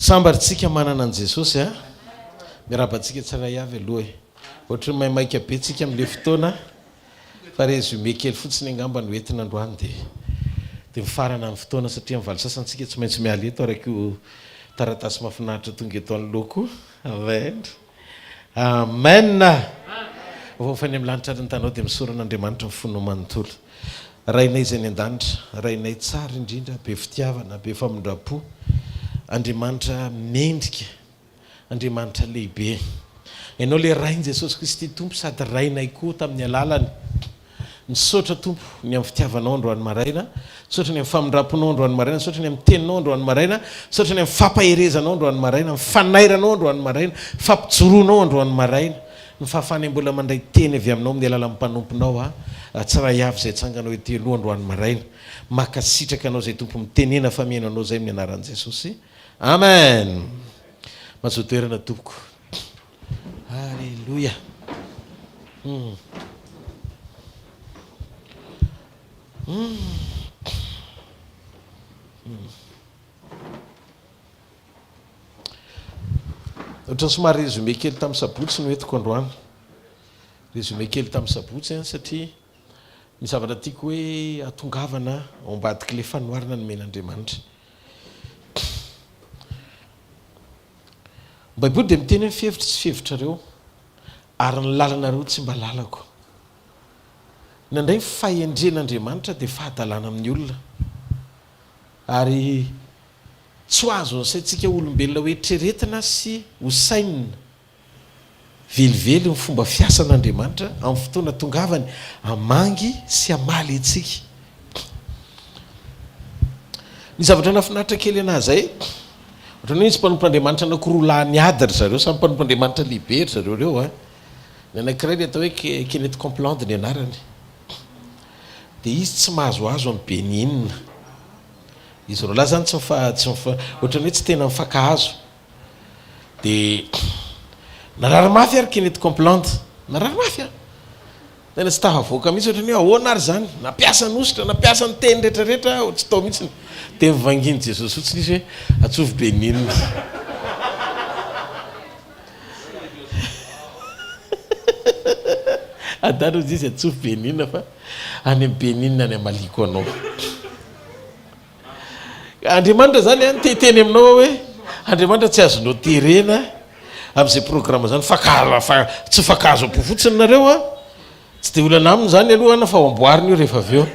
Sambatra tsika manana an'i Jesosy a! Miarahaba antsika tsirairay avy aloha e! Ohatry ny maimaika be tsika amin'ilay fotoana fa résumé kely fotsiny angamba no entina androany dia dia mifarana ny fotoana satria amin'ny valo sasany tsika tsy maintsy miala eto araka io taratasy mahafinaritra tonga eto anoloako io. Amen. Amen! Vao fa any amin'ny lanitra ary ny tanao dia misaora an'Andriamanitra ny fonao manontolo. Rainay izay any an-danitra, Rainay tsara indrindra, be fitiavana, be famindram-po, Andriamanitra mendrika, Andriamanitra lehibe. Ianao ilay Rain'i Jesosy Kristy Tompo sady Rainay koa tamin'ny alalany. Misaotra Tompo ny amin'ny fitiavanao androany maraina, misaotra ny amin'ny famindram-ponao androany maraina, misaotra ny amin'ny teninao androany maraina, misaotra ny amin'ny fampaherezanao androany maraina, ny fanairanao androany maraina, fampijoroanao androany maraina, ny fahafahanay mbola mandray teny avy aminao amin'ny alalan'ny mpanomponao a tsiray avy izay atsanganao ety aloha androany maraina. Mankasitraka anao izay Tompo mitenena fa mihaino anao izay amin'ny anaran'i Jesosy. Amen. Mazoa toerana tompoko. Aleloia. Hum. Hum. Hum. Ohatran'ny somary résumé kely tamin'ny sabotsy no entiko androany. Résumé kely tamin'ny sabotsy an, satria ny zavatra tiako hoe atongavana ao ambadik'ilay fanoharana nomen'Andriamanitra. Ny Baiboly dia miteny hoe ny fihevitro tsy fihevitrareo, ary ny lalanareo tsy mba lalako. Indraindray ny fahendren'Andriamanitra dia fahadalana amin'ny olona, ary tsy ho azon'ny saintsika olombelona hoeritreretina sy hosainina. Velively ny fomba fiasan'Andriamanitra amin'ny fotoana tongavany hamangy sy hamaly antsika. Ny zavatra nahafinaritra kely an'ahy izay, ohatran'ny hoe nisy mpanompon'Andriamanitra anankiroa lahy niady ry zareo, samy mpanompon'Andriamanitra lehibe ry zareo ireo an. Ny anankiray ny atao hoe Kenneth Copeland ny anarany. Dia izy tsy mahazoazo amin'i Benny Hinn. Izy roalahy izany tsy mifa, tsy mifa, ohatran'ny hoe tsy tena mifankahazo. Dia narary mafy ary Kenneth Copeland. Narary mafy an! Tena tsy tafavoaka mihitsy ohatran'ny hoe ahoana ary izany? Nampiasa ny hosotra, nampiasa ny teny rehetra rehetra, tsy tao mihitsy. Dia nivangian'i Jesosy fotsiny izy hoe atsovy Bénin. Adala hozy izy atsovy Bénin fa any amin'ny Bénin any hamaliako anao. Andriamanitra zany an, te hiteny aminao aho hoe Andriamanitra tsy azonao terena amin'izay programme zany, fankahala fa tsy mifankahazo am-po fotsiny nareo an, tsy dia olana aminy zany aloha an fa ho amboariny io rehefa avy eo.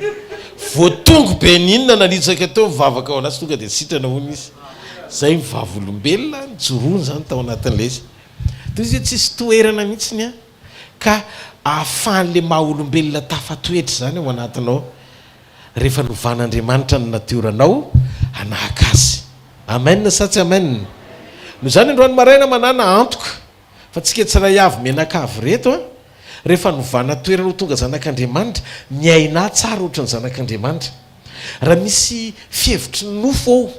Voatongo be n'inona nalitsaka teo mivavaka ao anaty tonga dia sitrana hono izy. Zay ny vavolombelona nijoroany zany tao anatin'ilay izy. Toy izy hoe tsisy toerana mihitsiny an ka ahafahan'ilay maha olombelona tafatoetra izany ao anatinao. rehefa novan'Andriamanitra ny natioranao hanahaka Azy. Amen sa tsy amen? Noho izany androany maraina manàna antoka fa tsika tsiray avy mianakavy ireto an, rehefa novana toerana ho tonga zanak'Andriamanitra, miainà tsara ohatry ny zanak'Andriamanitra. Raha misy fihevitry ny nofo ao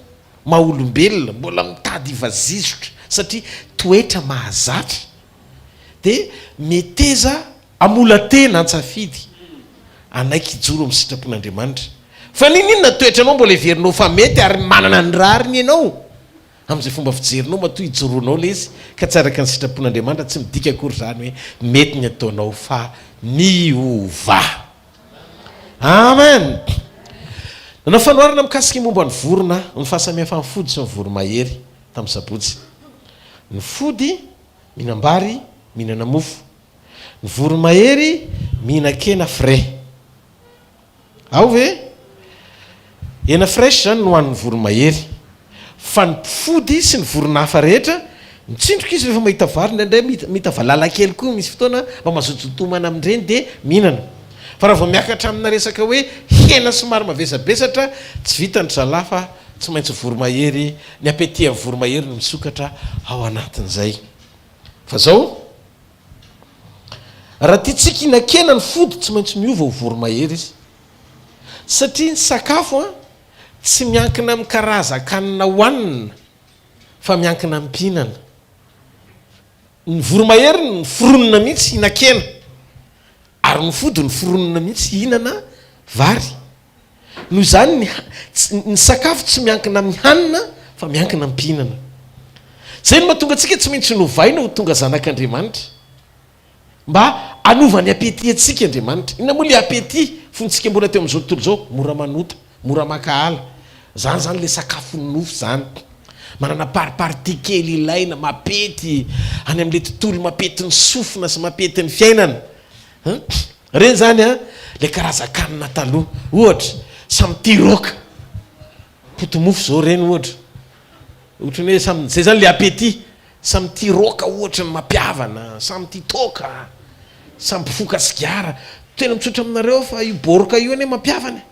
maha olombelona mbola mitady hivazizotra satria toetra mahazatra dia meteza Hamola-tena an-tsafidy, hanaiky hijoro amin'ny sitrapon'Andriamanitra. Fa n'inon'inona toetranao mbola heverinao fa mety ary manana ny rariny ianao amin'izay fomba fijerinao matoa ijoroanao ilay izy ka tsy araka ny sitrapon'Andriamanitra, tsy midika akory izany hoe mety ny ataonao fa miovà. Amen! Nanao fanoharana mikasika ny momba ny vorona aho, ny fahasamihafan'ny fody sy ny voromahery tamin'ny sabotsy. Ny fody mihinam-bary, mihinana mofo. Ny voromahery mihinan-kena frais. Ao ve? Hena fresh zany no hanin'ny voromahery. Fa ny mpifody sy ny vorona hafa rehetra, mitsindroka izy rehefa mahita vary, indraindray mahita valala kely koa misy fotoana mba mazotozoto homana amin'ireny dia mihinana. Fa raha vao miakatra amina resaka hoe hena somary mavesabesatra, tsy vitan-dry zalahy fa tsy maintsy voromahery, ny appétit an'ny voromahery no misokatra ao anatin'izay. Fa zao, Raha tiantsika hihinan-kena ny fody tsy maintsy miova ho voromahery izy. Satria ny sakafo tsy miankina amin'ny karazan-kanina hohanina fa miankina amin'ny mpihinana. Ny voromahery noforonina mihitsy hihinan-kena ary ny fody noforonina mihitsy hihinana vary. Noho izany ny ny sakafo tsy miankina amin'ny hanina fa miankina amin'ny mpihinana. Izay no mahatonga antsika tsy maintsy novaina ho tonga zanak'Andriamanitra. Mba hanova ny appétit antsika Andriamanitra. Inona moa ilay appétit fony tsika mbola teo amin'izao tontolo izao? Mora manota, mora mankahala. Izany izany ilay sakafon'ny nofo izany. Manana part partie kely ilaina, mapety, any amin'ilay tontolo mapety ny sofina sy mapety ny fiainana. Hein? Ireny izany an, ilay karazan-kanina taloha. Ohatra, samy tia roka. Poti-mofo izao ireny ohatra. Ohatran'ny hoe samy, izay izany ilay appétit. Samy tia roka ohatra ny mampihavana, samy tia toaka, samy mpifoka sigara. Tena mitsotra aminareo aho fa io boroka io anie mampihavana e.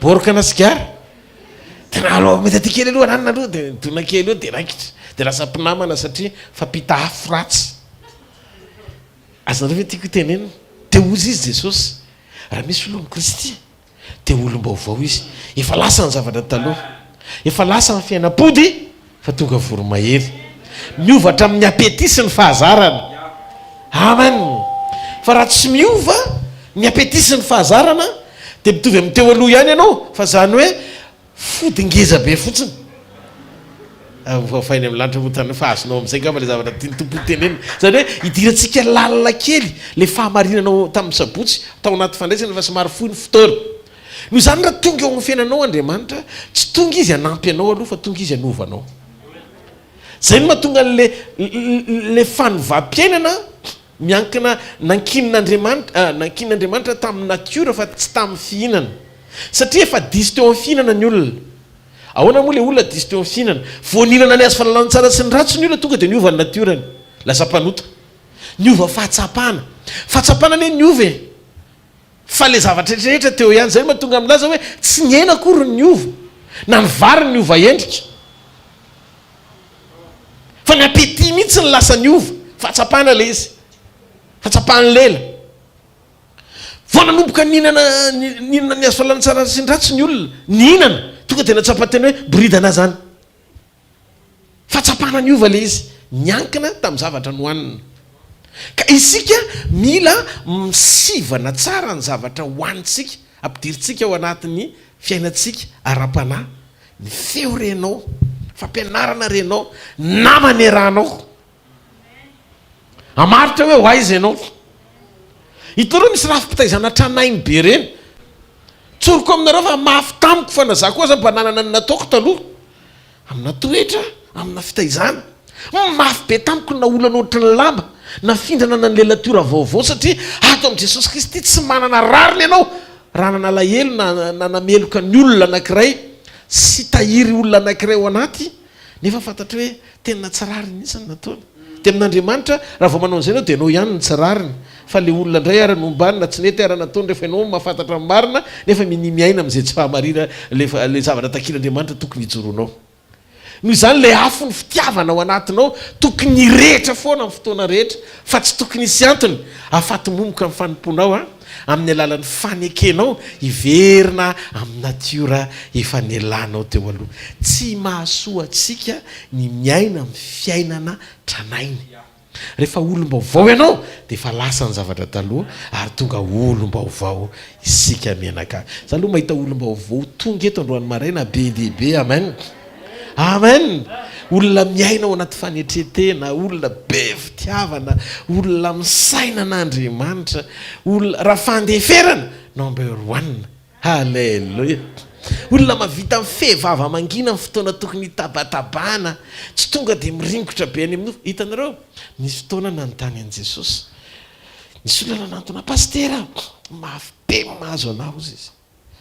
Boroka na sigara. Tena aloha mety aty kely aloha ranona aloha dia midona kely eo dia raikitra. Dia lasa mpinamana satria mifampita afo ratsy. Azonareo ve tiako tenenina? Dia hozy izy Jesosy, raha misy olona amin'i Kristy, dia olom-baovao izy. Efa lasa ny zavatra taloha. Efa lasa ny fiainam-pody fa tonga voromahery. Miova hatramin'ny appétit sy ny fahazarana. Amen! Fa raha tsy miova ny appétit sy ny fahazarana dia mitovy amin'ny teo aloha ihany ianao fa izany hoe Fody ngeza be fotsiny. Hofafainy amin'ny lanitra moa tany fa azonao amin'izay angamba ilay zavatra tian'ny Tompo hotenenina. Izany hoe idirantsika lalina kely ilay fahamarinana tamin'ny sabotsy tao anaty fandraisana fa somary fohy ny fotoana. Noho izany raha tonga eo amin'ny fiainanao Andriamanitra, tsy tonga Izy hanampy anao aloha fa tonga Izy hanova anao. Izay no mahatonga an'ilay ilay fanovam-piainana miankina nankinin'Andriamanitra nankinin'Andriamanitra tamin'ny natiora fa tsy tamin'ny fihinana. Satria efa diso teo amin'ny fihinana ny olona. Ahoana moa ilay olona diso teo amin'ny fihinana? Vao nihinana ny hazo fahalalana ny tsara sy ny ratsy ny olona tonga dia niova ny natiorany. Lasa mpanota. Niova fahatsapana. Fahatsapana anie niova e! Fa ilay zavatra rehetra teo ihany. Izay no mahatonga milaza hoe tsy ny hena akory no niova. Na ny vary no niova endrika. Fa ny appétit mihitsy no lasa niova. Fahatsapana ilay izy. Fahatsapan'ny lela. Vao nanomboka nihinana nihinana ny hazo fahalalana tsara sy ny ratsy ny olona, nihinana, tonga dia nahatsapa tena hoe boridana zany. Fahatsapana niova ilay izy, niankina tamin'ny zavatra nohanina. Ka isika mila misivana tsara ny zavatra hohanintsika, ampidirintsika ao anatin'ny fiainantsika ara-panahy, ny feo renao, fampianarana renao, namana iarahanao. Hamaritra hoe ho aiza ianao. Hitanareo misy rafi-pitaizana tranainy be ireny. Tsoriko aminareo fa mafy tamiko fa na za koa aza mba nanana ny nataoko taloha. Amina toetra, amina fitaizana. Mafy be tamiko ny naolana ohatry ny lamba, nafindrana na ny lelatiora vaovao satria ato amin'i Jesosy Kristy tsy manana rariny ianao raha nanalahelo na nanameloka ny olona anankiray sy tahiry olona anankiray ao anaty Nefa fantatro hoe tena tsy rariny mihitsy ny nataony. Dia amin'Andriamanitra, raha vao manao an'izay ianao dia ianao ihany no tsy rariny. Fa ilay olona indray ary nombany na tsy nety ary nataony rehefa ianao mahafantatra ny marina nefa minia miaina amin'izay tsy fahamarina ilay ilay zavatra takian'Andriamanitra tokony hijoroanao. Noho izany ilay afon'ny fitiavana ao anatinao tokony hirehitra foana amin'ny fotoana rehetra fa tsy tokony hisy antony hahafaty momoka ny fanompoanao an! amin'ny alalan'ny fanekenao hiverina amin'ny natiora efa nialanao teo aloha. Tsy mahasoa antsika ny miaina amin'ny fiainana tranainy. Rehefa olom-baovao ianao dia efa lasa ny zavatra taloha ary tonga olom-baovao isika mianakavy. Za aloha mahita olom-baovao tonga eto androany maraina be dia be. Amen. Amen! Olona miaina ao anaty fanetren-tena, olona be fitiavana, olona misaina an'Andriamanitra, olona, raha fandeferana, number one. Haleloia! Olona mahavita mifehy vava mangina amin'ny fotoana tokony hitabatabana, tsy tonga dia miringotra be any amin'ny nofo. Hitanareo, nisy fotoana nanontany an'i Jesosy, nisy olona nanantona, Pasitera, mafy be ny mahazo anah, hozy izy.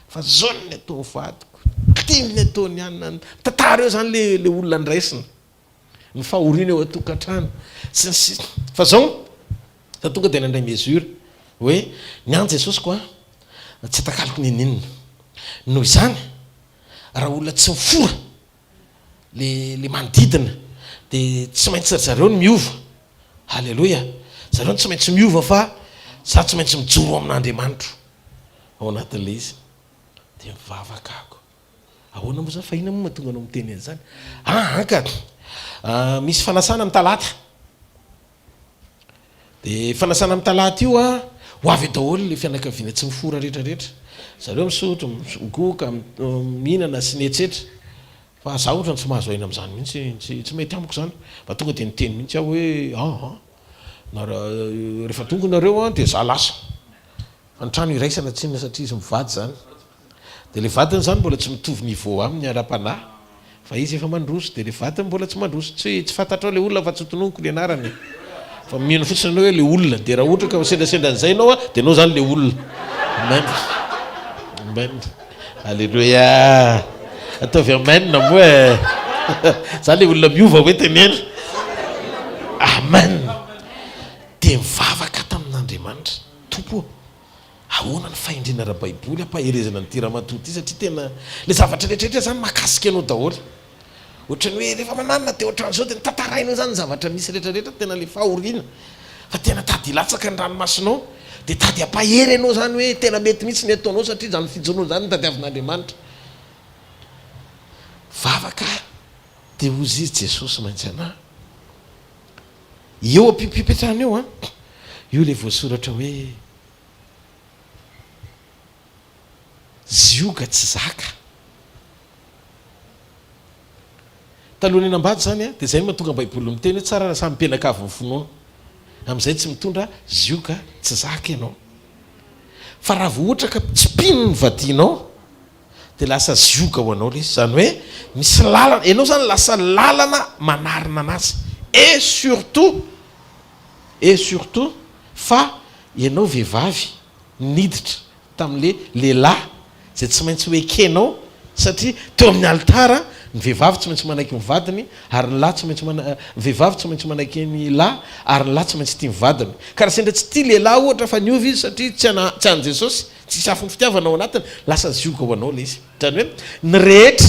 Fa zao ny ataon'ny vadiko, ty ny ataony anona, mitantara eo zany le le olona andraisina, ny fahoriana eo an-tokantrano sy ny sisa Fa zao za tonga de nandray mesure hoe ny an'i Jesosy ko an tsy atakaloko n'inon'inona, noho izany raha olona tsy mifora le le manodidina de tsy maintsy ry zareo no miova, Aleloia, zareo no tsy maintsy miova fa za tsy maintsy mijoro amin'Andriamanitro. ao anatin'ilay izy dia mivavaka ako. Ahoana moa izany fa inona moa mahatonga anao miteny an'izany? Ah an ka! Misy fanasana amin'ny talata. Dia fanasana amin'ny talata io an, ho avy eo daholo ilay fianakaviana tsy mifora rehetra rehetra. Zareo misotro, migoka, mihinana sy ny etsetra. Fa za otrany tsy mahazo aina amin'izany mihitsy, tsy tsy mety amiko izany. Fa tonga dia niteny mihitsy aho hoe aa na rehefa tonga nareo an dia za lasa. Fa ny trano iraisana tsinona satria izy mivady izany. Dia ilay vadiny izany mbola tsy mitovy niveau aminy ara-panahy fa izy efa mandroso dia ilay vadiny mbola tsy mandroso. Tsy tsy fantatrao ilay olona fa tsy hotononiko ny anarany e. Fa mino fotsiny ianao hoe ilay olona. Dia raha ohatra ka sendrasendra an'izay ianao an, dia ianao izany ilay olona. Amen. Amen. Alléluia. Ataovy amen moa e. Za ilay olona miova hoe teneno. Amen. Dia mivavaka tamin'Andriamanitra. Tompo ô, ahoana ny fahendrena ara-baiboly hampaherezana an'ity ramatoa ity satria tena ilay zavatra rehetra rehetra izany mahakasika anao daholo. Ohatran'ny hoe rehefa mananona dia ohatran'izao dia tantarainao izany ny zavatra misy rehetra rehetra, tena ilay fahoriana fa tena tady hilatsaka ny ranomasonao dia tady hampahery anao izany hoe tena mety mihitsy ny ataonao satria izany fijoroana izany no tadiavin'Andriamanitra. Vavaka dia hozy izy Jesosy maintsy anah. Eo am-pipetrahana eo an, io ilay voasoratra hoe zioga tsy zaka. Talohan'ny hanambady izany an, dia izay no mahatonga ny baiboly miteny hoe tsara raha samy mpianakavy ny finoana. Amin'izay tsy mitondra zioga tsy zaka ianao. Fa raha vao ohatra ka tsy mpino ny vadianao, dia lasa zioga ho anao ilay izy, izany hoe misy lalana, ianao izany lasa lalana manarina anazy, et surtout, et surtout fa ianao vehivavy niditra tamin'ilay lehilahy izay tsy maintsy ho ekenao satria teo amin'ny alitara ny vehivavy tsy maintsy manaiky ny vadiny ary ny lahy tsy maintsy mana, ny vehivavy tsy maintsy manaiky ny lahy ary ny lahy tsy maintsy tia ny vadiny, ka raha sendra tsy tia lehilahy ohatra fa niova izy satria tsy ana, tsy an'i Jesosy, Tsisy afon'ny fitiavana ao anatiny, lasa zioga ho anao ilay izy. Izany hoe ny rehetra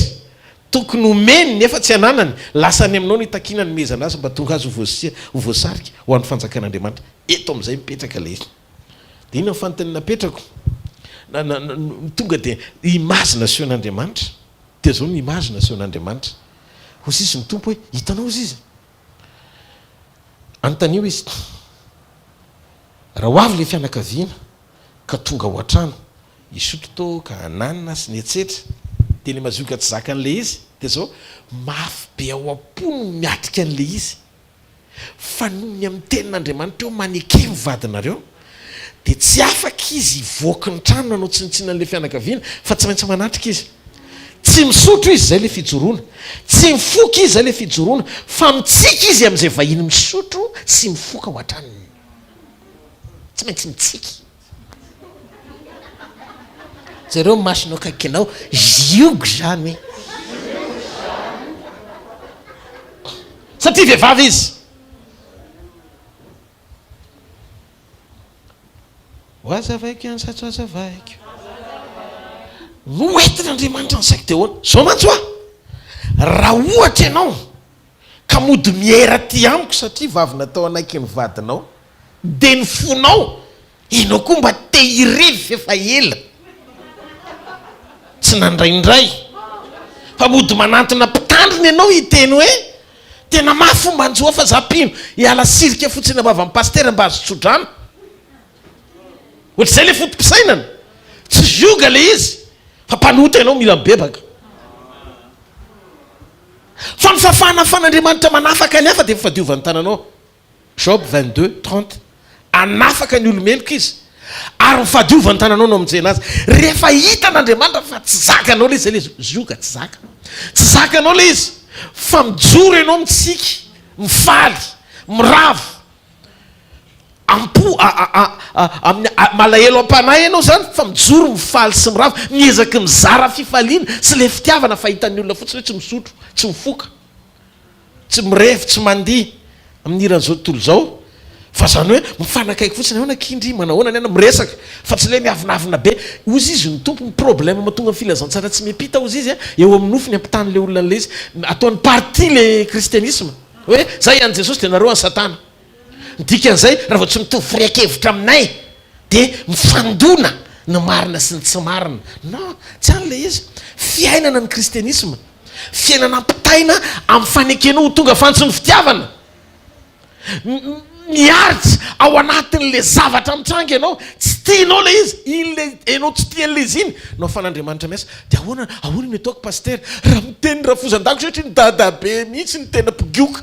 tokony homeny nefa tsy ananany, lasa any aminao no itakiana hanomezana azy mba tonga azy ho voasia, ho voasarika ho an'ny fanjakan'Andriamanitra. Eto amin'izay mipetraka ilay izy. Dia inona ny fanontaniana apetrako? Na, na, na, tonga dia image nasehon'Andriamanitra. Dia izao ny image nasehon'Andriamanitra. Hoy sisa ny Tompo hoe, hitanao hozy izy? Anontanio izy. Raha ho avy ilay fianakaviana, ka tonga ao an-trano hisotro toaka, hananina sy ny etsetra, dia ilay mazioka tsy zakan'ilay izy dia izao, mafy be ao am-po no miatrika an'ilay izy, fa noho ny amin'ny tenin'Andriamanitra eo maneke ny vadinareo, dia tsy afaka izy hivoaka ny trano hanao tsinontsinona an'ilay fianakaviana fa tsy maintsy manatrika izy. Tsy misotro izy, izay ilay fijoroana. Tsy mifoka izy, izay ilay fijoroana, fa mitsiky izy amin'izay vahiny misotro sy mifoka ao an-tranony. Tsy maintsy mitsiky. Jereo ny masonao akaikinao, ziogo izany hoe. Satria vehivavy izy. Ho azavaiko ihany sa tsy ho azavaiko? Noentin'Andriamanitra ny saiko dia ahoana? Izao mantsy hoa, raha ohatra ianao ka mody miera aty amiko satria vavy natao hanaiky ny vadinao dia ny fonao ianao koa mba te hirevy f'efa ela tsy nandraindray fa mody manantona mpitandrina ianao hiteny hoe tena mafy fomba anjoa fa za mpino hiala sirika fotsiny am-bavan'ny pasitera mba azo tso-drano ohatr'izay le foto-pisainana tsy zioga le izy fa mpanota ianao mila mibebaka Fa ny fahafahanafan'Andriamanitra manafaka ny hafa dia ny fadiovan'ny tananao. Job 22, 30. Hanafaka ny olo-meloka Izy, ary ny fadiovan'ny tananao no hamonjena azy. Rehefa hitan'Andriamanitra fa tsy zakanao ilay izy, izay ilay izy, zioga, tsy zaka. Tsy zakanao ilay izy, fa mijoro ianao mitsiky, mifaly, miravo. Am-po, amin'ny malahelo am-panahy ianao izany fa mijoro mifaly sy miravo, miezaky mizara fifaliana sy ilay fitiavana fa hitan'ny olona fotsiny hoe tsy misotro, tsy mifoka, tsy mirevy, tsy mandihy amin'ny hiran'izao tontolo izao fa izany hoe mifanakaiky fotsiny, ahoana akia ndry, manahoana ny anao, miresaka fa tsy ilay miavonavona be. Hozy izy ny Tompo, ny problème mahatonga ny filazantsara tsy miampita hozy izy eo amin'ny nofo ny ampitan'ilay olona an'ilay izy, ataony parti le kristianisme hoe zay an'i Jesosy dia nareo an'i satana. Ny dikan'izay, raha vao tsy mitovy firehan-kevitra aminay dia mifandona ny marina sy ny tsy marina. Non, tsy any ilay izy. Fiainana ny kristianisma. Fiainana ampitaina amin'ny fanekenao ho tonga fantson'ny fitiavana. Miaritra ao anatin'le zavatra mitranga ianao, tsy tianao le izy, iny le ianao tsy tia an'le izy iny no ahafahan'Andriamanitra miasa. Dia ahoana, ahoana no ataoko Pasitera? Raha miteny rafozan-dako satria ny dadabe mihitsy no tena mpigioka.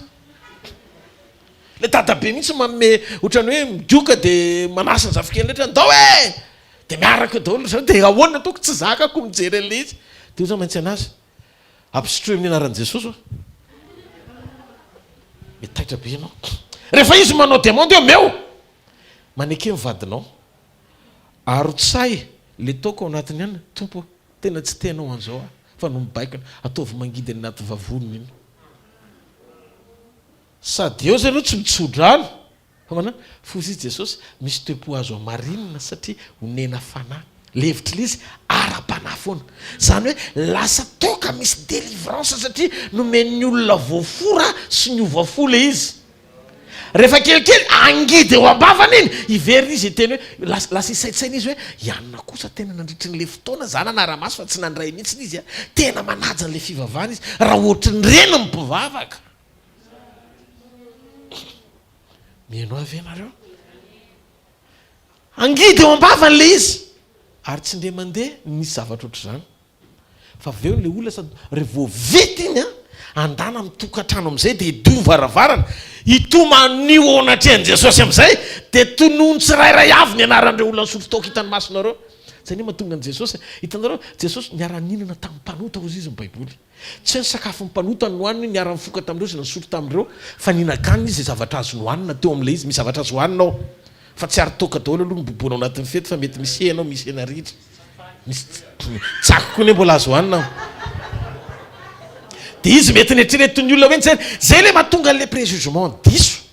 Le dadabe mihitsy manome ohatran'ny hoe migoka dia manasa ny zafikely rehetra ndao e! Dia miaraka eo daholo ry zareo dia ahoana ataoko tsy zakako mijery an'ilay izy. Dia hoy za maintsy anazy, ampisotroy amin'ny anaran'i Jesosy hoa. Mety taitra be ianao. Rehefa izy manao demande eo omeo. Maneke ny vadinao. Arotsahy le toaka ao anatiny any, Tompo ô, tena tsy te hanao an'izao aho fa noho ny baikony, ataovy mangidy any anaty vavoniny iny. Sady eo zay aloha tsy mitsodrano fa manana foza izy Jesosy misy toe-po azo hamarinina satria onena fanahy. Le hevitry le izy ara-panahy foana. Zany hoe lasa toaka misy délivrance satria nomen'ny olona voafora sy niova fo le izy. Rehefa kelikely hangidy eo am-bavany iny, hiverina izy hiteny hoe lasa lasa hisaintsaina izy hoe i anona kosa tena nandritry ny le fotoana za nanara-maso fa tsy nandray mihitsiny izy a, tena manaja an'le fivavahana izy raha ohatry ny reny ny mpivavaka. Mihaino ahy ve nareo? Hangidy eo am-bavany ilay izy. Ary tsy indray mandeha nisy zavatra ohatr'izany. Fa avy eo ilay olona sady rehefa vao vita iny an, andana mitokantrano amin'izay dia hidio varavarana, hitomany eo anatrehan'i Jesosy amin'izay, dia tonony tsirairay avy ny anaran'ireo olona nisotro toaka hitan'ny masonareo. Izay anie mahatonga an'i Jesosy. Hitanareo, Jesosy niara-nihinana tamin'ny mpanota hozy izy ny Baiboly. Tsy hoe ny sakafon'ny mpanota no nohaniny, niara-nifoka tamin'ireo izy, na nisotro tamin'ireo, fa nihinan-kanina izy, izay zavatra azo nohanina teo amin'ilay izy. Misy zavatra azo hohanina ao, fa tsy ary toaka daholo aloha no boboana ao anatin'ny fety, fa mety misy hena ao, misy hena ritra, misy tsako koa anie mbola azo hohanina ao. Dia izy mety neritreretin'ny olona hoe nijery. Izay ilay mahatonga an'ilay préjugement diso.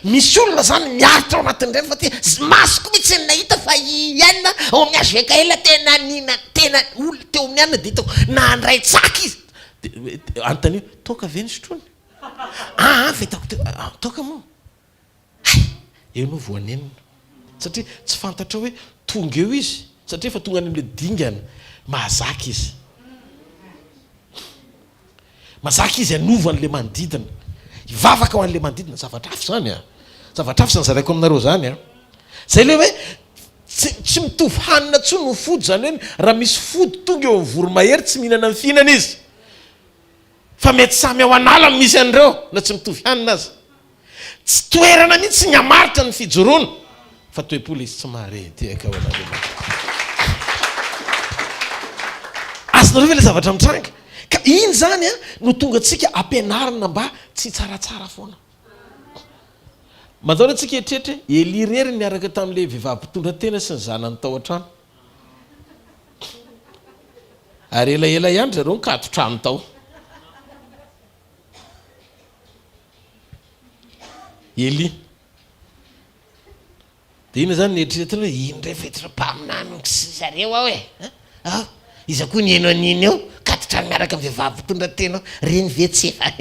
Misy olona zany miaritra ao anatin'ireny fa ty masoko mihitsy ny nahita fa i anona ao amin'ny HVKL tena nina tena olona teo amin'ny anona dia hitako nandray tsaky izy de anontanio toaka ve ny sotroiny? Aa fa hitako teo toaka moa hay eo no voanenina satria tsy fantatrao hoe tonga eo izy satria efa tonga any amin'ilay dingana mahazaka izy. Mazaka izy hanova an'ilay manodidina. Hivavaka ho an'ilay manodidina. Zavatra hafa izany an! Zavatra hafa izany zaraiko aminareo izany an! Izay ilay hoe tsy tsy mitovy hanina intsony ny fody, izany hoe raha misy fody tonga eo amin'ny voromahery tsy mihinana ny fihinana izy. Fa mety samy ao an'ala no misy an'ireo na tsy mitovy hanina aza. Tsy toerana mihitsy ny hamaritra ny fijoroana fa toe-po ilay izy tsy mahare tehaka ao an'Andriamanitra. Azonareo ve ilay zavatra mitranga? Ka iny izany no tonga antsika ampianarina mba tsy hitsaratsara foana. Mandao antsika hieritreritra hoe Elia irery niaraka tamin'ilay vehivavy mpitondra tena sy ny zanany tao an-trano. Ary elaela ihany ry zareo nikato-trano tao. Elia. Dia inona izany ny eritreretina hoe iny indray fa hiditra mpaminany sy zareo aho e! Ah! Iza koa ny heno an'iny eo? Katotrano miaraka amin'ny vehivavy mpitondra tena ao, reny ve tsy efa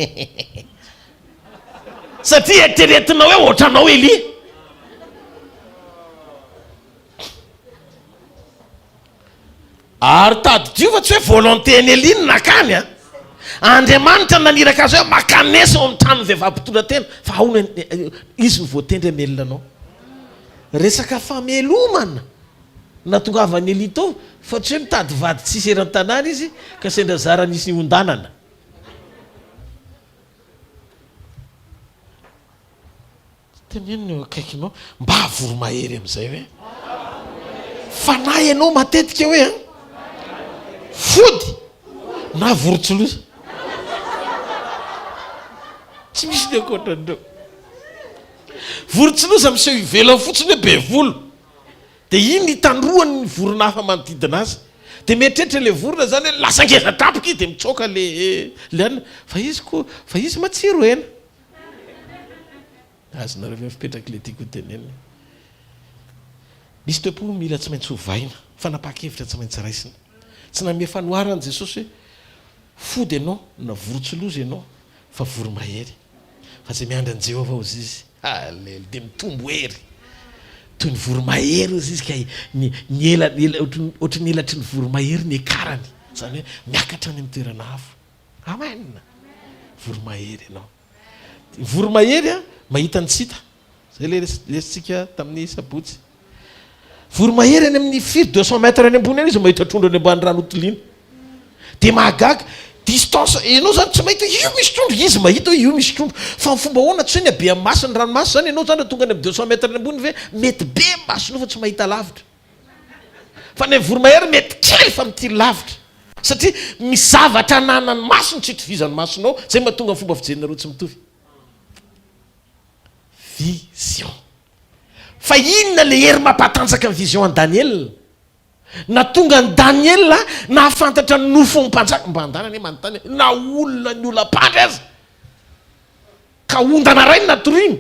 Satria eritreretinao hoe ohatranao Elia. Ary tadidio fa tsy hoe volonté an'i Elia ny nakany an! Andriamanitra no naniraka azy hoe makanesa ao amin'ny tranon'ny vehivavy mpitondra tena fa ao no izy no voatendry hamelona anao. Resaka famelomana nahatongavan'i Elia tao fa tsy hoe mitady vady tsisy eran-tanàna izy ka sendra zara nisy niondanana. Teneno ny eo akaikinao mba voromahery amin'izay hoe fanahy ianao matetika hoe an fody na vorontsiloza. Tsy misy ny ankoatran'ireo. Vorontsiloza miseho ivelany fotsiny hoe be volo. Dia iny itandroany ny vorona hafa manodidina azy. Dia mieritreritra ilay vorona izany hoe lasa ngeza tampoka izy dia mitsoaka le le anona. Fa izy koa fa izy matsiro hena. Azonareo ve ny fipetrak'ilay tiako ho tenenina? Misy toe-po mila tsy maintsy ovaina, fanapahan-kevitra tsy maintsy raisina. Tsy nanome fanoharana Jesosy hoe, Fody ianao na vorontsiloza ianao, fa voromahery. Fa izay miandry an'i Jehovah, hozy izy, haleloia, dia mitombo hery. Toy ny voromahery, hozy izy, ka ny, ny ela, ela, ohatry ny elatry ny voromahery ny ekarany. Izany hoe miakatra any amin'ny toerana avo. Amen! Voromahery ianao. Ny voromahery mahita ny tsy hita. Zay le lesintsika tamin'ny sabotsy. Voromahery any amin'ny firy 200 mètres any ambony any izy mahita trondro any ambany rano hotiliana. Dia mahagaga, distance, ianao zany tsy mahita hoe io misy trondro, izy mahita hoe io misy trondro. Fa ny fomba ahoana, tsy hoe ny habean'ny maso ny ranomasina zany, ianao zany raha tonga any amin'ny 200 mètres any ambony ve, mety be ny masonao fa tsy mahita lavitra. Fa ny an'ny voromahery mety kely fa mitily lavitra. Satria misy zavatra ananan'ny masony tsy itovizan'ny masonao, zay mahatonga ny fomba fijerinareo tsy mitovy. Vision. Fa inona le hery mampatanjaka ny vision an'i Daniela? Nahatonga an'i Daniela nahafantatra ny nofon'ny mpanjaka. Mba andana anie manontany e, na olona ny olam-pandry aza ka ondana ray no natoriany,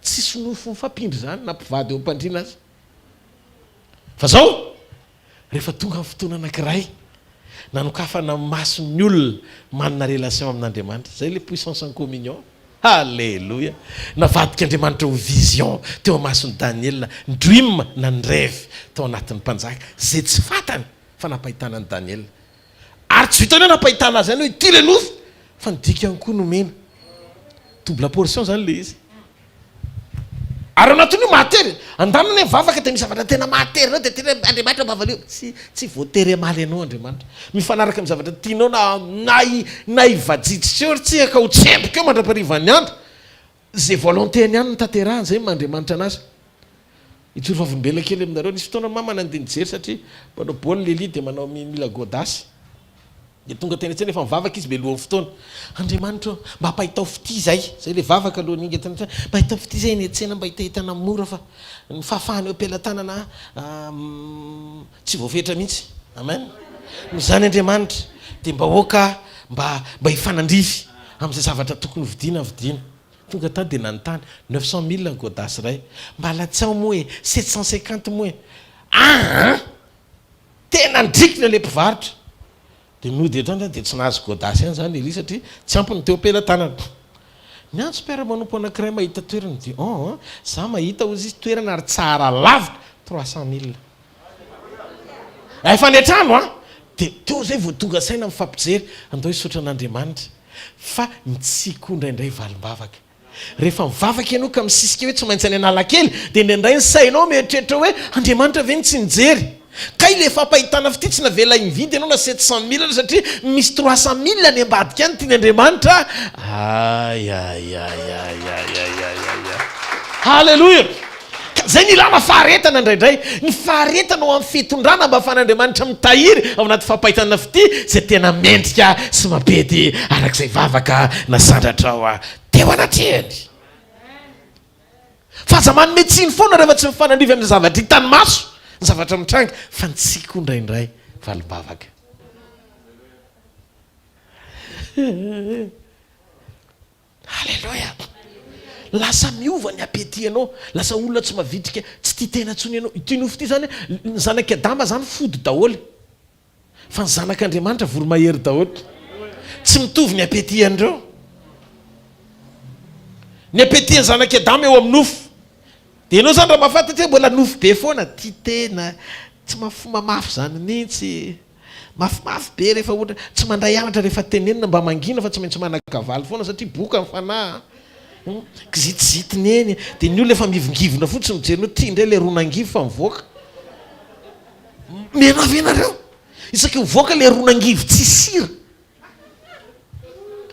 tsisy nofo mifampindry izany na mpivady eo am-pandriana aza. Fa zao, rehefa tonga ny fotoana anankiray nanokafana ny mason'ny olona manana relation amin'Andriamanitra, zay le puissance en communion. Haleloia! Navadik'Andriamanitra ho vision teo amason'i Daniela ny dream na ny rêve tao anatin'ny mpanjaka, izay tsy fantany fa nampahitana an'i Daniela. Ary tsy vitan'ny hoe nampahitana azy ihany hoe ity ilay nofy fa ny dikany koa nomena. Double portion izany ilay izy. Ary ao anatin'io mahatery, andaniny hoe mivavaka dia misy zavatra tena mahatery anao dia tena hoe Andriamanitra mba valio. Tsy tsy voatery hamaly anao Andriamanitra. Mifanaraka amin'ny zavatra tianao na na hi na hivajijitra eo ry tsia ka ho tsemboka eo mandra-paharivan'ny andro. Izay volonté-ny ihany no tanterahany, izay no maha Andriamanitra anazy. Hijoro vavolombelona kely aminareo, nisy fotoana mama nandeha nijery satria mpanao baolina Elia dia manao mila godasse. Dia tonga teny an-tsena efa mivavaka izy mialohan'ny fotoana. Andriamanitra ô, mba ampahitao fitia izahay. Izay ilay vavaka alohan'ny hinga teny an-tsena. Mba ahitao fitia izahay eny an-tsena, mba hitahitana mora fa ny fahafahana eo am-pelatanana tsy voafetra mihitsy. Amen. Noho izany Andriamanitra dia mba aoka mba mba hifanandrify amin'izay zavatra tokony hovidiana vidiana. Tonga tany dia nanontany, 900 mille ny godasse iray. Mba alatsaho moa e, 750 moa e. Aa! Tena nidrikina ilay mpivarotra. Dia nody hatrany izany dia tsy nahazo godasse ihany izany Elia satria tsy ampy ny teo am-pelatanany. Niantso mpiara-manompo anankiray mahita toerana dia oh an, za mahita hozy izy toerana ary tsara lavitra, 300 mille. Efa any an-trano an! Dia teo izay vao tonga saina mifampijery, andao hisaotra an'Andriamanitra fa ny tsiky koa indraindray valim-bavaka. Rehefa mivavaka ianao ka misisika hoe tsy maintsy any Analakely dia indraindray ny sainao mieritreritra hoe Andriamanitra ve no tsy nijery? Kay le fampahitana fitia tsy navela hividy ianao na 700 mille aza satria misy 300 mille any ambadika any tian' Andriamanitra Ayayayayayayayaya Haleloia! Ka zay no ilana faharetana indraindray, ny faharetana ao amin'ny fitondrana mba ahafahan'Andriamanitra mitahiry ao anaty fampahitana fitia izay tena mendrika sy mampety arak'izay vavaka nasandratrao teo anatrehany. Fa aza manome tsiny foana rehefa tsy mifanandrify amin'ny zavatra hitan'ny maso ny zavatra mitranga, fa ny tsiky koa indraindray valim-bavaka. Aleloia! Lasa miova ny appétit anao, lasa olona tsy mavitrika, tsy tia tena intsony ianao. Ity nofo ity izany, ny zanak'i Adama izany fody daholo, fa ny zanak'Andriamanitra voromahery daholo. Tsy mitovy ny appétit an'ireo. Ny appétit an'ny zanak'i Adama eo amin'ny nofo. Dia ianao izany raha mahafantatra hoe mbola nofo be foana, tia tena, tsy mafy mafy izany mihitsy. Mafimafy be rehefa ohatra tsy mandray anatra rehefa tenenina mba mangina fa tsy maintsy manakavaly foana satria boka ny fanahy an! Kizitizitina eny dia ny olona efa mihivingivina fotsiny mijery anao ty indray ilay ron'angivy fa mivoaka. Mianao ve nareo? Isaky mivoaka ilay ron'angivy tsy sira.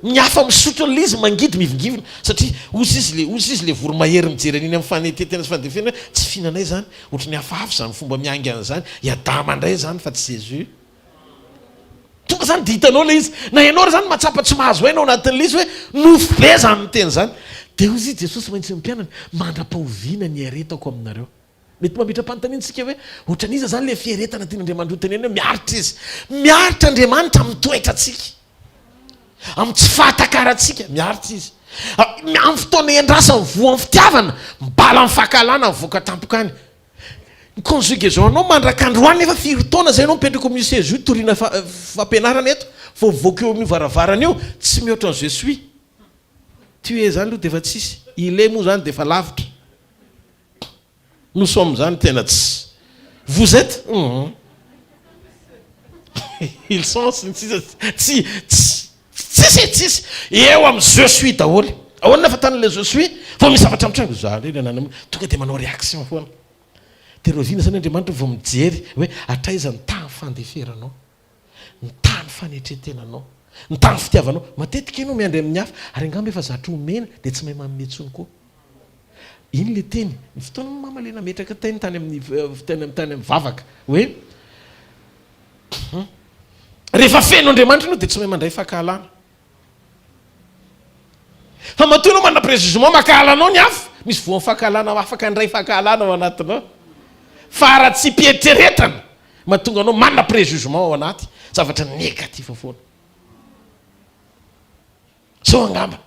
Ny hafa misotro an'ilay izy mangidy mihivingivina satria ozy izy le ozy izy le voromahery mijery an'iny amin'ny fanetetena sy fandefena hoe tsy fihinanay izany, ohatry ny hafahafa izany fomba miainga an'izany, i Adama indray izany fa tsy Jésus. Tonga izany dia hitanao ilay izy, na ianao ary izany mahatsapa tsy mahazo aina ao anatin'ilay izy hoe nofy be izany miteny izany. Dia hozy izy Jesosy maintsy ny mpianany, mandra-pahoviana ny hiaretako aminareo. Mety mametra-panontaniana isika hoe, ohatran'iza izany ilay fiaretana tian'Andriamanitra hotenenina hoe miaritra izy? Miaritra Andriamanitra amin'ny toetrantsika, amin'ny tsy fahatakarantsika, miaritra izy. Amin'ny fotoana iandrasany voan'ny fitiavana, mibala amin'ny fankahalana mivoaka tampoka any. Ny conjugaison anao mandrak'androany nefa firy taona izay ianao mipetraka amin'io seza io toriana fampianarana eto, vao mivoaka eo amin'io varavarana io, tsy mihoatra ny je suis. Tu es izany aloha dia efa tsisy, il est moa izany dia efa lavitra. Nous sommes zany tena tsy Vous êtes hum Ils sont sy ny sisa tsy tsy tsisy e tsisy eo amin'ny je suis daholo. Ahoana fa tany le je suis vao misy zavatra mitranga za indray ny anana tonga dia manao réaction foana. Dia rahoviana zany Andriamanitra vao mijery hoe hatraiza ny tahan'ny fandeferanao, ny tahan'ny fanetren-tenanao, ny tahan'ny fitiavanao. Matetika ianao miandry amin'ny hafa ary angamba efa zatra omena dia tsy mahay manome intsony koa. Iny le teny, ny fotoana moa mama le nametraka teny tany amin'ny tany amin'ny vavaka hoe rehefa feno Andriamanitra ianao dia tsy mahay mandray fankahalana. Fa matoa ianao manana préjugement mankahala anao ny hafa, misy voan'ny fankahalana afaka handray fankahalana ao anatinao. Faharatsiam-pieritreretana mahatonga anao manana préjugement ao anaty, zavatra négatif foana. Sao angamba.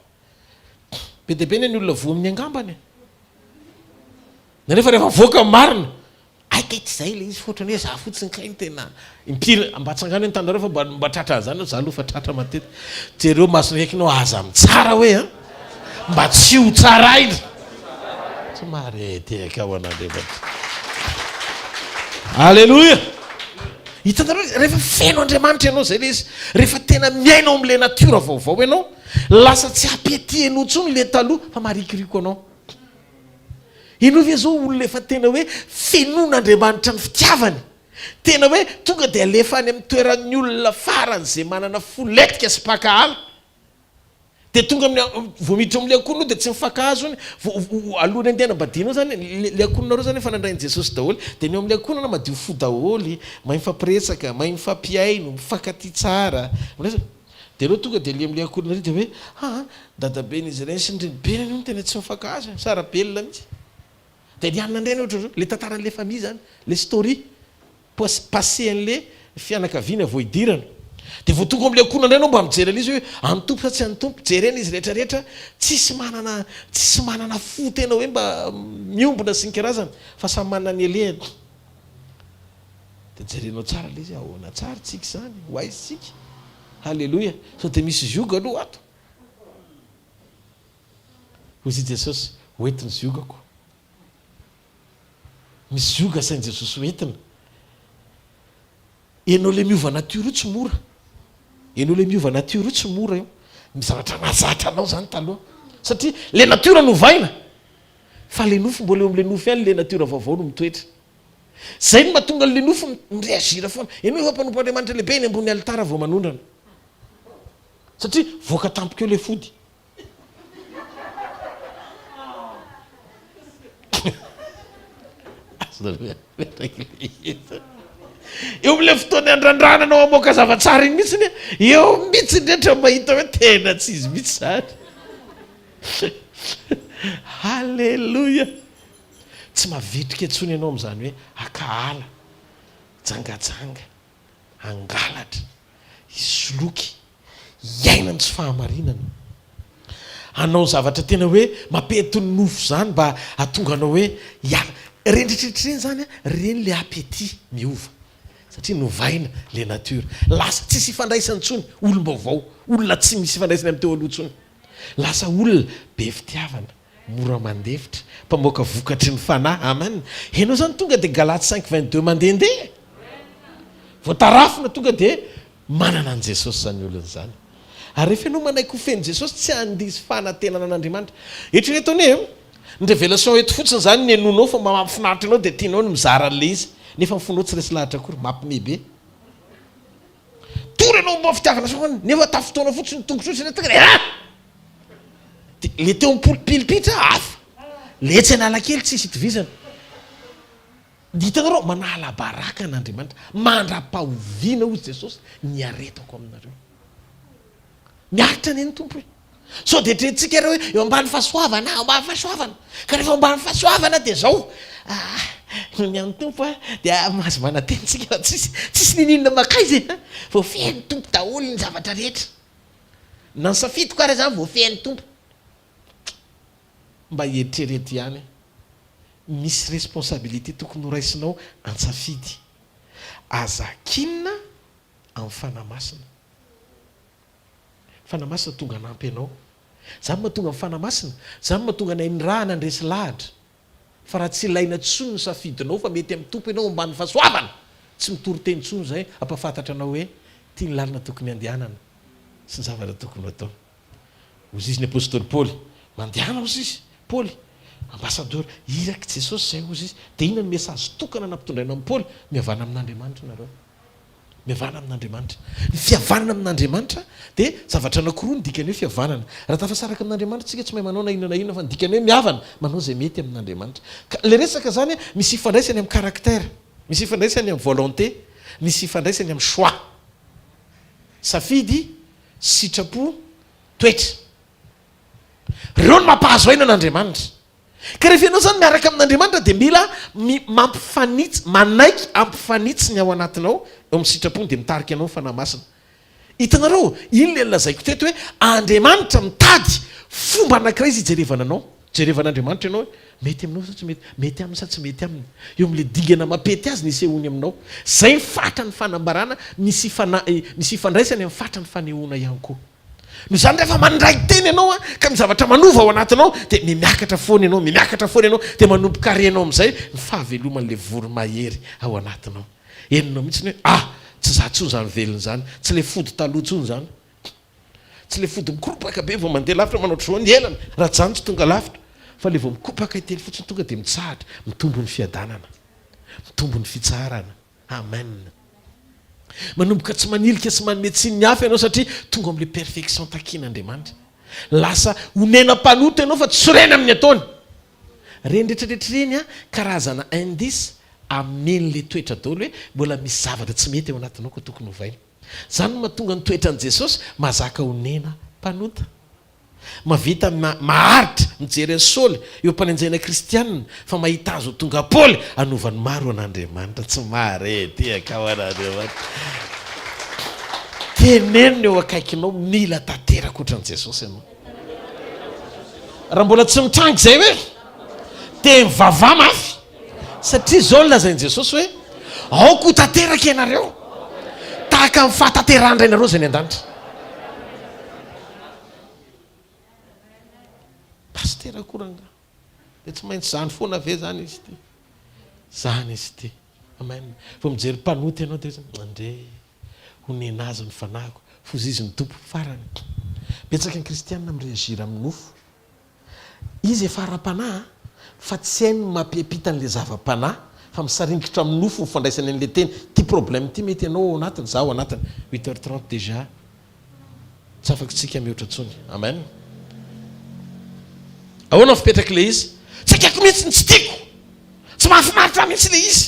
Be dia be anie ny olona voa amin'ny angambany e. Nefa rehefa mivoaka ny marina, hay kay tsy izay ilay izy fa ohatran'ny hoe za fotsiny kay no tena impiry, mba atsangano ny tananareo fa mba mba tratra an'izany aho, za aloha efa tratra matetika. Jereo mason'ny akaikinao aza mitsara hoe an, mba tsy ho tsaraina. Tsy mahare tehaka ho an'Andriamanitra. Aleloia! Hitanareo rehefa feno Andriamanitra ianao izay ilay izy, rehefa tena miaina ao amin'ilay natiora vaovao ianao, lasa tsy appétit anao intsony ilay taloha fa marikoriko anao. Ianao ve izao olona efa tena hoe fenoin'Andriamanitra ny fitiavany? Tena hoe tonga dia alefa any amin'ny toeran'ny olona faran'izay manana fo lentika sy mpankahala. Dia tonga amin'ny, vao miditra ao amin'ilay ankohonanao dia tsy mifankahazo hono, vao, alohan'ny handeha hanambadianao izany, ilay ankohonanareo izany efa nandray an'i Jesosy daholo. Dia ny ao amin'ilay ankohonana madio fo daholo, mahay mifampiresaka, mahay mifampihaino, mifankatia tsara. Miresaka. Dia ireo tonga dia le akorina ery dia hoe aa dadaben'izy ireny sy ny renibeny anie hono tena tsy mifankahazo e, misara-belona mihitsy. Dia ny anona indray anie ohatran'izao, le tantaran'le famille zany, le story passé an'le fianakaviana vao hidirana. Dia vao tonga ao amin'le ankohonana indray ianao mba mijery an'izy hoe an'ny Tompo sa tsy an'ny Tompo, jerena izy rehetra rehetra, tsisy manana tsisy manana fo tena hoe mba miombona sy ny karazany fa samy manana ny alehany. Dia jerenao tsara ilay izy hoe ahoana tsara tsika izany, ho aiza isika? Haleloia! Sao dia misy zioga aloha ato? Hoy i Jesosy, Ho ento ny ziogako. Misy zioga asain'i Jesosy ho entina. Ianao ilay miova natiora io tsy mora. Ianao ilay miova natiora io tsy mora io. Ny zavatra nahazatra anao izany taloha. Satria ilay natiora novaina. Fa ilay nofo mbola eo amin'ilay nofo ihany, ilay natiora vaovao no mitoetra. Zay no mahatonga an'le nofo mi-reagir foana. Ianao efa mpanompo Andriamanitra lehibe eny ambony alitara vao manondrana. Satria voaka tampoka eo le fody. Eo amin'ilay fotoana andrandrana anao hamoaka zava-tsara iny mihitsy eo mihitsy indrindra mahita hoe tena tsy izy mihitsy izany. Haleloia. Tsy mavitrika intsony ianao amin'izany hoe hakahala, hijangajanga, hangalatra, hisoloky, hiaina ny tsy fahamarinana, hanao zavatra tena hoe mampety ny nofo izany mba hahatonga anao hoe hiala. Ireny rehetrarehetra ireny izany, ireny ilay appétit miova satria novaina ilay nature. Lasa tsisy ifandraisany intsony, olom-baovao, olona tsy misy ifandraisany amin'ny teo aloha intsony. Lasa olona be fitiavana. Mora mandefitra, mpamoaka vokatry ny fanahy. Amen. Enao zany tonga de Galates cinq 22 mandehandeha. Vao tarafina tonga de manana an'i Jesosy zany olona zany. Ary rehefa enao manaiky ho feno Jesosy tsy handiso fanantenana an'Andriamanitra. Eritrereto anie e, ny révélation eto fotsiny zany ny henonao fa mahafinaritra anao de tianao ny mizara an'le izy nefa ny fonao tsy resy lahatra akory, mampime be. Tory enao momba ny fitiavana foana nefa tafintoana fotsiny ny tongotra fotsiny tonga de ah! Dia le teo am-polo pilipitra hafa, le etsy Analakely tsisy itovizana. Dia hitanareo, manala baraka an'Andriamanitra, mandra-pahoviana hozy Jesosy ny hiaretako aminareo. Miaritra anie ny Tompo e. Sao dia eritreretintsika ary hoe eo ambany fahasoavana, eo ambany fahasoavana. Ka rehefa eo ambany fahasoavana dia zao, ah, ny an'ny Tompo ah, dia mahazo manantena isika fa tsisy, tsisy niniana mankaiza e. Voafehin'ny Tompo daholo ny zavatra rehetra. Na ny safidiko ara zany voafehin'ny Tompo. Mba eritrereto ihany. Misy responsabilité tokony ho raisinao an-tsafidy. Aza akinina amin'ny Fanahy Masina. Fanahy Masina tonga hanampy anao. Zany mahatonga ny Fanahy Masina, zany mahatonga anay nirahana handresy lahatra. Fa raha tsy ilaina intsony ny safidinao fa mety amin'ny Tompo ianao ambany fahasoavana, tsy mitory teny intsony izay hampahafantatra anao hoe ity ny lalana tokony handehanana sy ny zavatra tokony ho atao. Hoy izy ny Apostoly Paoly. Mandehana hozy izy, Paoly, ambassadeur, irak'i Jesosy izay hozy izy. Dia inona ny message tokana nampitondraina amin'i Paoly? Mihavana amin'Andriamanitra nareo. Mihavana amin'Andriamanitra. Ny fihavanana amin'Andriamanitra dia zavatra anankiroa ny dikan'ny hoe fihavanana. Raha tafasaraka amin'Andriamanitra isika tsy mahay manao na inona na inona fa ny dikan'ny hoe mihavana, manao izay mety amin'Andriamanitra. Ka ilay resaka izany misy ifandraisany amin'ny caractère, misy ifandraisany amin'ny volonté, misy ifandraisany amin'ny choix. Safidy, sitrapo, toetra. Ireo no mampahazo aina an'Andriamanitra. Ka rehefa ianao izany miaraka amin'Andriamanitra dia mila mampifanitsy, manaiky hampifanitsy ny ao anatinao eo amin'ny sitrapony dia mitarika anao ny Fanahy Masina. Hitanareo, iny ilay nolazaiko teto hoe Andriamanitra mitady fomba anankiray izy hijerevana anao. Jerevan'Andriamanitra ianao hoe mety aminao sa tsy mety, mety aminy sa tsy mety aminy. Eo amin'ilay dingana mampety azy ny isehoany aminao. Izay ny fatran'ny fanambarana misy misy ifandraisany amin'ny fatran'ny fanehoana ihany koa. Noho izany rehefa mandray teny ianao ka misy zavatra manova ao anatinao dia mihamiakatra foana ianao, mihamiakatra foana ianao dia manomboka renao amin'izay ny fahaveloman'ilay voromahery ao anatinao. Henonao mihitsy ny hoe ah! tsy izaho intsony izany velona izany, tsy ilay fody taloha intsony izany. Tsy ilay fody mikoropaka be vao mandeha lavitra manao ohatr'izao ny elany, raha tsy izany tsy tonga lavitra. Fa ilay vao mikopaka intelo fotsiny tonga dia mitsahatra, mitombo ny fiadanana, mitombo ny fitsaharana. Amen. Manomboka tsy manilika sy manome tsiny ny hafa ianao satria tonga amin'ilay perfection takian'Andriamanitra. Lasa onena mpanota ianao fa tsy sorena amin'ny ataony. Ireny rehetra rehetra ireny an, karazana indice amen'ilay toetra daholo hoe mbola misy zavatra tsy mety ao anatinao ka tokony hovaina. Izany no mahatonga ny toetran'i Jesosy mahazaka onena mpanota. Mahavita maharitra mijery an'i Saoly eo am-panenjehana kristiana fa mahita azy ho tonga Paoly hanova ny maro ho an'Andriamanitra. Tsy mahare tehaka ho an'Andriamanitra. Teneno ny eo akaikinao, mila tanteraka ohatran'i Jesosy ianao. Raha mbola tsy mitranga izay hoe dia mivavaha mafy satria izao no lazain'i Jesosy hoe aoka ho tanteraka ianareo tahaka ny fahatanterahan-dRainareo izay any an-danitra. Pasitera koa rangaha dia tsy maintsy zany foana ve zany izy ity? Zany izy ity. Amen. Vao mijery mpanota ianao dia hoe andre honena azy ny fanahiko, foza izy ny Tompo. Farany, betsaka ny kristianina mi-reagir amin'ny nofo. Izy efa ara-panahy fa tsy hainy ny mampiampita an'ilay zava-panahy fa misaringitra amin'ny nofo ny fandraisany an'ilay teny. Ity problème ity mety ianao ao anatiny, za ao anatiny. Huit heures trente déjà. Tsy afaka tsika mihoatra tsony. Amen. Ahoana ny fipetrak'ilay izy? Tsy akaiky mihitsy ny tsy tiako. Tsy mahafinaritra ahy mihitsy ilay izy.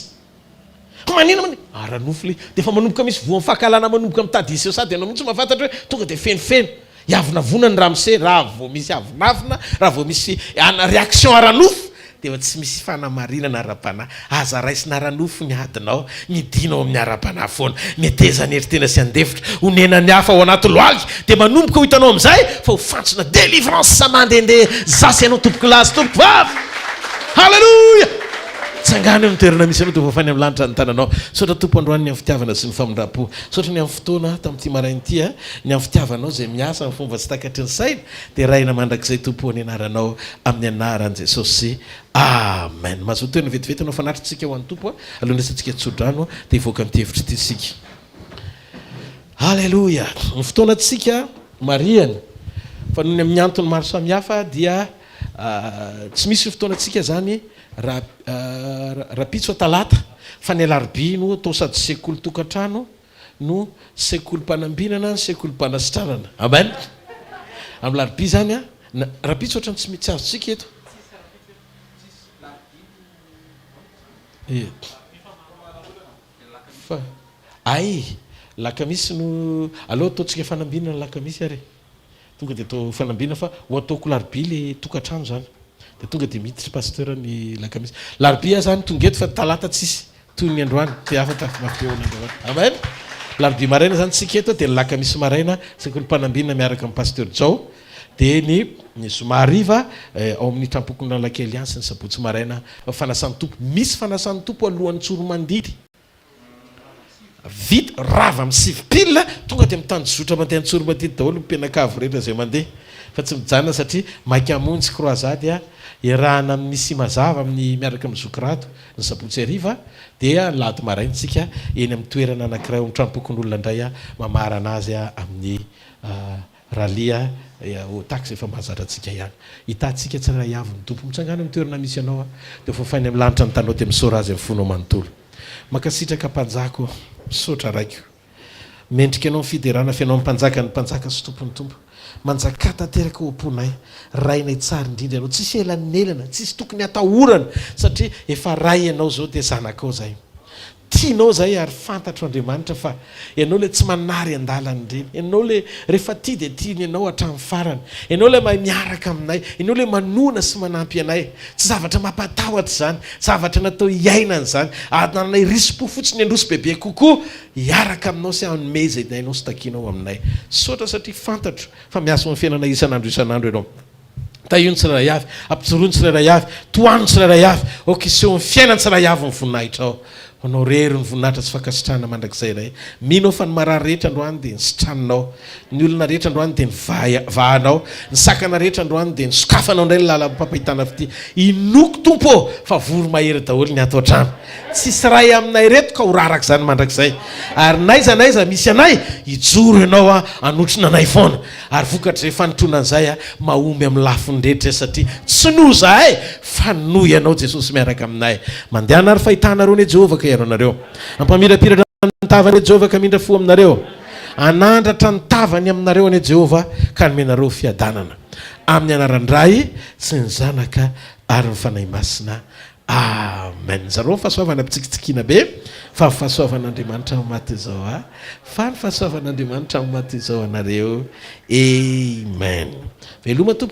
Fa manina manina? Ara-nofo ilay izy. Dia efa manomboka misy voan'ny fankahalana manomboka mitady hiseho sady ianao mihitsy mahafantatra hoe tonga dia fenofeno. Hiavonavona ny ramose raha vao misy avonavona, raha vao misy réaction ara-nofo dia efa tsy misy fanamarinana ara-panahy. Aza raisina ara-nofo ny adinao, midina ao amin'ny ara-panahy foana. Meteza hanery tena sy handefitra, honena ny hafa ao anaty lohalika, dia manomboka ho hitanao amin'izay fa ho fantsona délivrance mandehandeha zasy ianao tompokolahy sy tompokovavy. Haleloia! Tsangano eo amin'ny toerana misy anao dia ho fafany amin'ny lanitra ny tananao. Misaotra Tompo androany ny amin'ny fitiavana sy ny famindram-po. Misaotra ny amin'ny fotoana tamin'ity maraina ity, ny amin'ny fitiavanao izay miasa amin'ny fomba tsy takatry ny saina. Deraina mandrakizay Tompo o ny anaranao amin'ny anaran'i Jesosy Amen. Mazotoa tena vetivety hanao fanatitra isika ho an'ny Tompo alohan'ny handraisantsika tsodrano dia hivoaka amin'ity hevitra ity isika. Aleloia. Ny fotoanantsika marihana fa noho ny amin'ny antony maro samihafa dia tsy misy ny fotoanantsika izany raha rahampitso talata fa ny alarobia no atao sady sekoly tokantrano no sekolim-panambinana ny sekolim-panasitranana. Amen. Amin'ny larobia izany an, na rahampitso ohatran'ny tsy tsy azontsika eto. Eh. Fa ay, lakamisy no aleo ataontsika fanambinana lakamisy ary e. Tonga dia atao fanambinana fa ho ataoko larobia le tokantrano zany. Dia tonga dia miditra pasteur ny lakamisy. Larobia aho zany tonga eto fa talata tsisy toy ny androany. Dia afaka mafy be ho an'Andriamanitra. Amen. Larobia maraina zany tsika eto dia ny lakamisy maraina sekolim-panambinana miaraka amin'ny pasteur Jao. Dia ny ny zoma hariva ao amin'ny trampokon'Analakely ihany sy ny sabotsy maraina fanasan'ny Tompo. Misy fanasan'ny Tompo alohan'ny Tsoromandidy. Vita, rava amin'ny sivy pile, tonga dia mitanjozotra mandeha Antsoromandidy daholo ny mpianakavy rehetra izay mandeha fa tsy mijanona satria maika hamonjy croisade iarahana amin'ny Misia Mazava amin'ny miaraka amin'ny Zoky Rado ny sabotsy hariva dia ny lahady maraina isika eny amin'ny toerana anankiray ao amin'ny tranompokonolona indray mamarana azy amin'ny. Rallye au taxe efa mahazatra antsika ihany. Hitantsika tsirairay avy ny Tompo. Mitsangàna amin'ny toerana misy anao dia hofafainy amin'ny lanitra ny tanao dia misaora Azy amin'ny fonao manontolo. Mankasitraka Mpanjaka ô. Misaotra Raiko. Mendrika Anao ny fiderana f'ianao Mpanjakan'ny mpanjaka sy Tompon'ny tompo. Manjakà tanteraka ao am-ponay. Rainay tsara indrindra Ianao. Tsisy elanelana, tsisy tokony hatahorana satria efa Ray Ianao izao dia zanakao izahay. Tianao zahay ary fantatro Andriamanitra fa Ianao ilay tsy manary an-dalana ireny. Ianao ilay rehefa tia dia tiany Ianao hatramin'ny farany. Ianao ilay mahay miaraka aminay. Ianao ilay manohana sy manampy anay. Tsy zavatra mampatahotra izany. Zavatra natao hiainana izany. Anananay risi-po fotsiny handroso bebe kokoa hiaraka aminao sy hanome izay ilainao sy takianao aminay. Misaotra satria fantatro fa miasa ao amin'ny fiainanay isan'andro isan'andro Ianao. Tahio ny tsirairay avy, ampijoroy ny tsirairay avy, tohano ny tsirairay avy, aoka hiseho amin'ny fiainan'ny tsirairay avy ny voninahitrao. Ho anao irery ny voninahitra sy fankasitrahana mandrakizay Ray. Mino aho fa ny marary rehetra androany dia nisitraninao, ny olona rehetra androany dia nivahanao, ny sakana rehetra androany dia nisokafanao indray ny lalam-pampahitana fitia. Inoako Tompo ô fa voromahery daholo ny ato an-trano. Tsisy ray aminay ireto ka ho raraka izany mandrakizay. Ary n'aiza n'aiza misy anay, hijoro ianao hanotrona anay foana. Ary vokatr'izay fanotrona izay, mahomby amin'ny lafiny rehetra satria tsy noho izahay fa noho ianao Jesosy miaraka aminay. Mandehana ary fahitanareo anie Jehovah ka hiaro anareo. Hampamirapiratra ny tavany anie Jehovah ka hamindra fo aminareo. Hanandratra ny tavany aminareo anie Jehovah ka hanome anareo fiadanana. Amin'ny anaran-dRay sy ny Zanaka ary ny Fanahy Masina. Amen zareo fahasoavana mpitsikitsikiana be fa fahasoavan'Andriamanitra maty izao a fa ny fahasoavan'Andriamanitra maty izao anareo Amen veloma tompoko.